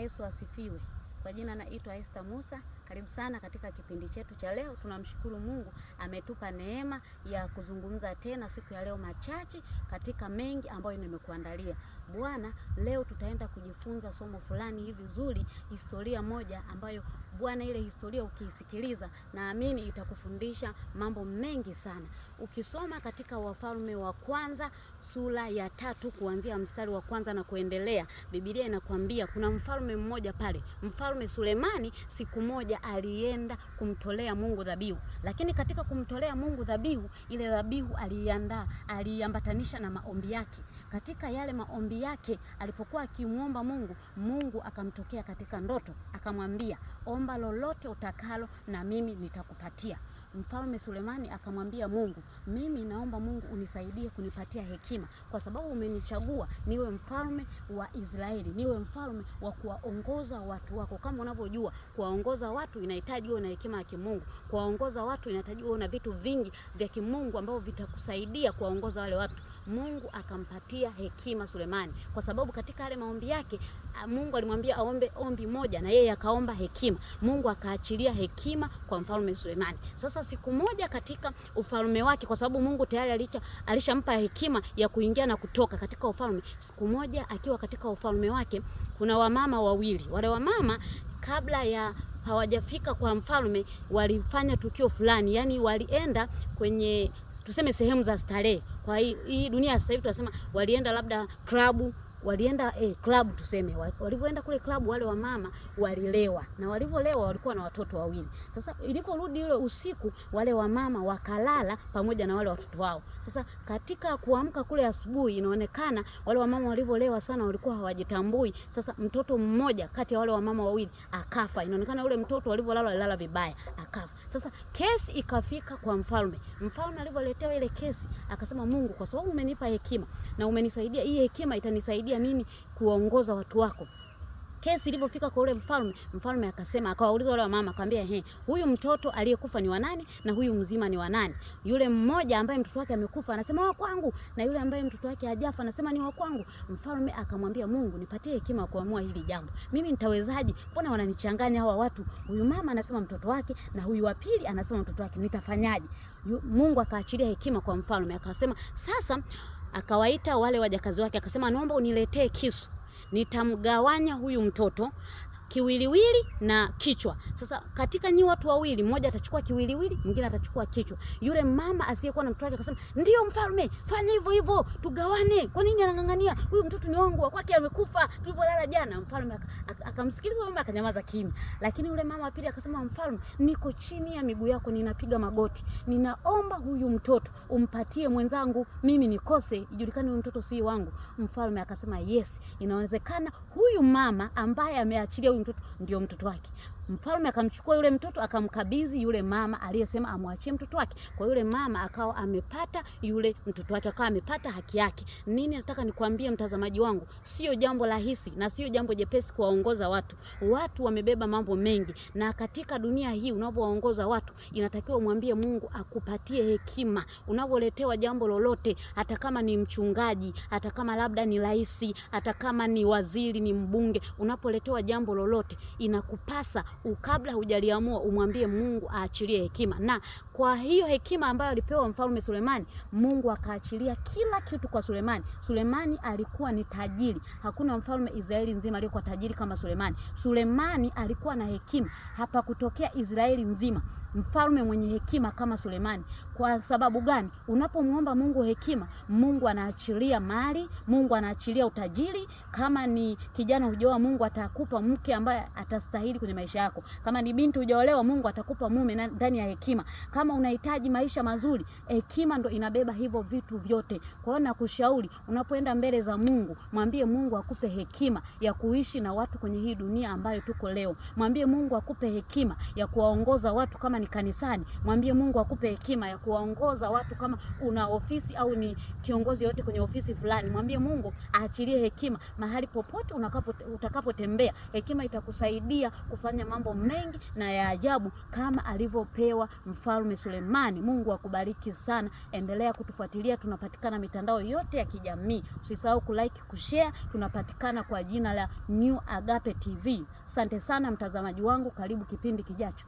Yesu asifiwe. Kwa jina naitwa Esther Musa. Karibu sana katika kipindi chetu cha leo. Tunamshukuru Mungu ametupa neema ya kuzungumza tena siku ya leo machache katika mengi ambayo nimekuandalia. Bwana, leo tutaenda kujifunza somo fulani hivi zuri, historia moja ambayo Bwana, ile historia ukiisikiliza, naamini itakufundisha mambo mengi sana. Ukisoma katika Wafalme wa Kwanza sura ya 3 kuanzia mstari wa kwanza na kuendelea, Biblia inakwambia kuna mfalme mmoja pale, Mfalme Sulemani. Siku moja alienda kumtolea Mungu dhabihu, lakini katika kumtolea Mungu dhabihu, ile dhabihu aliiandaa, aliiambatanisha na maombi yake. Katika yale maombi yake alipokuwa akimuomba Mungu, Mungu akamtokea katika ndoto akamwambia, omba lolote utakalo na mimi nitakupatia. Mfalme Sulemani akamwambia Mungu, mimi naomba Mungu unisaidie kunipatia hekima, kwa sababu umenichagua niwe mfalme wa Israeli, niwe mfalme wa kuwaongoza watu wako. Kama unavyojua, kuwaongoza watu inahitaji uwe na hekima ya kimungu. Kuwaongoza watu inahitaji uwe na vitu vingi vya kimungu ambavyo vitakusaidia kuwaongoza wale watu. Mungu akampatia hekima Sulemani, kwa sababu katika yale maombi yake Mungu alimwambia aombe ombi moja na yeye akaomba hekima. Mungu akaachilia hekima kwa Mfalme Sulemani. Sasa siku moja katika ufalme wake, kwa sababu Mungu tayari alishampa hekima ya kuingia na kutoka katika ufalme. Siku moja akiwa katika ufalme wake, kuna wamama wawili. Wale wamama kabla ya hawajafika kwa mfalme walifanya tukio fulani, yani walienda kwenye tuseme sehemu za starehe. Kwa hii dunia sasa hivi tunasema walienda labda klabu, walienda klabu tuseme. Walivyoenda kule klabu, wale wamama walilewa, na walivyolewa walikuwa na watoto wawili. Sasa ilivyorudi ile usiku, wale wamama wakalala pamoja na wale watoto wao. Sasa katika kuamka kule asubuhi, inaonekana wale wamama walivyolewa sana walikuwa hawajitambui. Sasa mtoto mmoja kati ya wale wamama wawili akafa. Inaonekana yule mtoto walivyolala alilala vibaya, akafa. Sasa kesi ikafika kwa mfalme. Mfalme alivyoletewa ile kesi akasema, Mungu, kwa sababu umenipa hekima na umenisaidia, hii hekima itanisaidia mimi kuongoza watu wako. Kesi ilivyofika kwa ule mfalme, mfalme akasema, akawauliza wale wamama, akamwambia, he, huyu mtoto aliyekufa ni wa nani na huyu mzima ni wa nani? Yule mmoja ambaye mtoto wake amekufa anasema wa kwangu, na yule ambaye mtoto wake hajafa anasema ni wa kwangu. Mfalme akamwambia Mungu, nipatie hekima ya kuamua hili jambo. Mimi nitawezaje? Mbona wananichanganya hawa watu? Huyu mama anasema mtoto wake na huyu wa pili anasema mtoto wake, nitafanyaje? Mungu akaachilia hekima kwa mfalme, akasema sasa, akawaita wale wajakazi wake, akasema naomba uniletee kisu, nitamgawanya huyu mtoto kiwiliwili na kichwa. Sasa katika nyi watu wawili, mmoja atachukua kiwiliwili, mwingine atachukua kichwa. Yule mama asiyekuwa na mtoto wake akasema, ndio mfalme, fanya hivyo hivyo, tugawane. Kwa nini anang'ang'ania? Huyu mtoto ni wangu, wa kwake amekufa tulivyolala jana. Mfalme akamsikiliza mama, akanyamaza kimya. Lakini yule mama wa pili akasema, mfalme, niko chini ya miguu yako, ninapiga magoti, ninaomba huyu mtoto umpatie mwenzangu, mimi nikose, ijulikane huyu mtoto si wangu. Mfalme akasema yes, inawezekana huyu mama ambaye ameachilia huyu mtoto ndio mtoto wake. Mfalme akamchukua yule mtoto akamkabidhi yule mama aliyesema amwachie mtoto wake. Kwa yule mama akawa amepata yule mtoto wake, akawa amepata haki yake. Nini nataka nikwambie mtazamaji wangu, sio jambo rahisi na sio jambo jepesi kuwaongoza watu. Watu wamebeba mambo mengi, na katika dunia hii unapowaongoza watu inatakiwa umwambie Mungu akupatie hekima. Unapoletewa jambo lolote, hata kama ni mchungaji, hata kama labda ni rais, hata kama ni waziri, ni mbunge, unapoletewa jambo lolote inakupasa kabla hujaliamua umwambie Mungu aachilie hekima. Na kwa hiyo hekima ambayo alipewa Mfalme Sulemani, Mungu akaachilia kila kitu kwa Sulemani. Sulemani alikuwa ni tajiri. Hakuna mfalme Israeli nzima aliyekuwa tajiri kama Sulemani. Sulemani alikuwa na hekima, hapakutokea Israeli nzima mfalme mwenye hekima kama Sulemani. Kwa sababu gani? Unapomuomba Mungu hekima, Mungu anaachilia mali, Mungu anaachilia utajiri. Kama ni kijana hujaoa, Mungu atakupa mke ambaye atastahili kwenye maisha yako. Kama ni binti hujaolewa, Mungu atakupa mume ndani ya hekima. Kama unahitaji maisha mazuri, hekima ndo inabeba hivyo vitu vyote. Kwa hiyo nakushauri, unapoenda mbele za Mungu, mwambie Mungu akupe hekima ya kuishi na watu kwenye hii dunia ambayo tuko leo. Mwambie Mungu akupe hekima ya kuwaongoza watu kama ni kanisani. Mwambie Mungu akupe hekima ya kuwaongoza watu kama una ofisi au ni kiongozi yote kwenye ofisi fulani. Mwambie Mungu aachilie hekima mahali popote utakapotembea. Hekima itakusaidia kufanya mambo mambo mengi na ya ajabu kama alivyopewa Mfalme Sulemani. Mungu akubariki sana. Endelea kutufuatilia, tunapatikana mitandao yote ya kijamii. Usisahau kulike, kushare. Tunapatikana kwa jina la New Agape TV. Asante sana mtazamaji wangu, karibu kipindi kijacho.